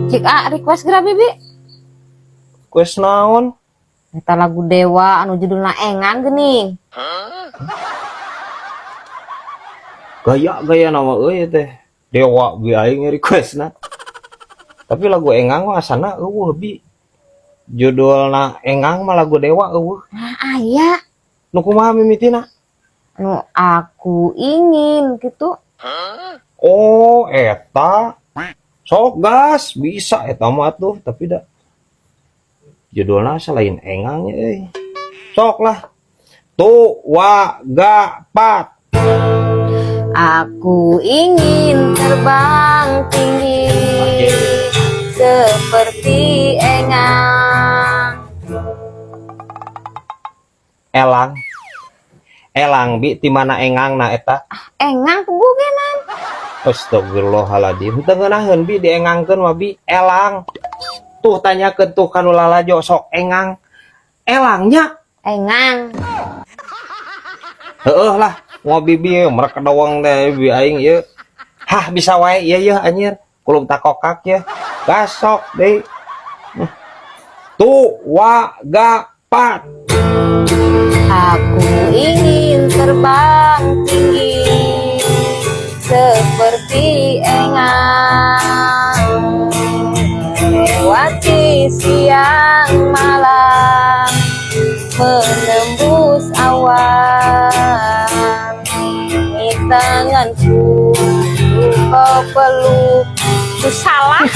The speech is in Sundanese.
Cik A request geura, Bibi. Request naon? Eta lagu Dewa anu judulna Engang geuning. Gaya gaya nama euy teh. Dewa bi aing request na. Tapi lagu Engang mah asana euweuh, Bi. Judulna Engang mah lagu Dewa euweuh. Nah, aya. Nu kumaha mimitina? Anu "Aku Ingin" gitu. Oh, eta. Sok gas, bisa eta mah tuh, tapi da judulna selain Engang euy. Sok lah. Tu wa ga pat. Aku ingin terbang tinggi seperti engang. Elang. Elang, Bi, di mana engang na eta? Engang pugugenan. Astagfirullahaladzim. Teu ngeunaheun, Bi, diengangkeun mah, Bi. Elang. Tuh tanyakeun tuh kanu lalajo sok engang. Elangnya. Engang. Heeh lah, ngobi bi mereka doang deh bi aing ieu. Hah, bisa wae ieu yeuh anjir. Kulub takokak ya. Gasok deui. Tu wa ga pat. Aku ingin terbang tinggi seperti engang, melewati siang malam, menembus awan. Di tanganku kau peluk. Itu salah.